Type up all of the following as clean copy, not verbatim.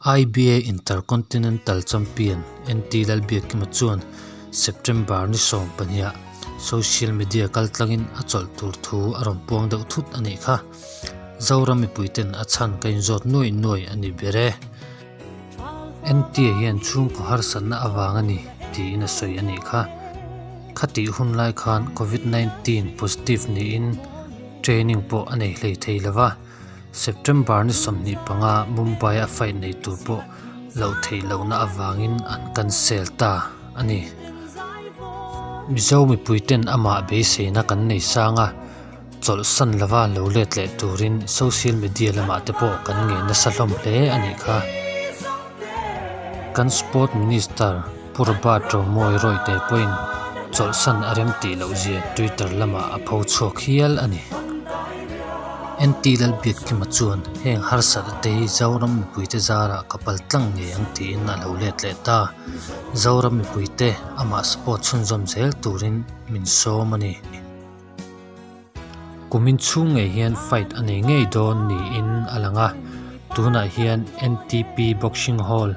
IBA Intercontinental Champion NT Lalbiakkima chuan September ni 12 ah social media kaltlangin a chawlh tur thu a rawn puang deuh thut a nih kha. Zoram mipuiten a chhan ka inzawt nuai nuai a ni ber e. NT hian chhungkaw harsatna avang a ni tiin a sawi a nih kha. Khatih hun lai khan Covid 19 positive niin training pawh a nei hlei thei lova. September ni 25 Mumbai a fight nei tur pawh loh theih lohna avangin an cancel ta a ni. Mizo mipuiten amah beiseina kan nei sang a, chawlhsan lova lo let leh turin social media lamah te pawh kan ngen nasa hlawm hle a nih kha. Kan Sport Minister Pu Robert Romawi Rawite pawhin chawlhsan a rem tih loh zia Twitter lamah a pho chhuak hial a ni. NT Lalbiakkima chuan heng harsat te hi Zoram mipuite zarah ka pal tlang ngei ang tiin a lo let leh ta. Zoram mipuite amah support chhunzawm zel turin min sawm a ni. Kumin chhung ngei hian fight a nei ngei dawn niin a lang a, tunah hian NTP Boxing Hall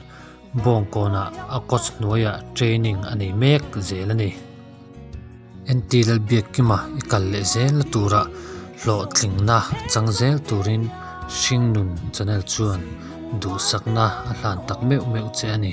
Bawngkawnah a coach hnuaiah training a nei mek zel a ni. NT Lalbiakkima i kal leh zel na tura hlawhtlingna chang zel turin Hringnun channel chuan duhsakna a hlan tak meuh meuh che a ni.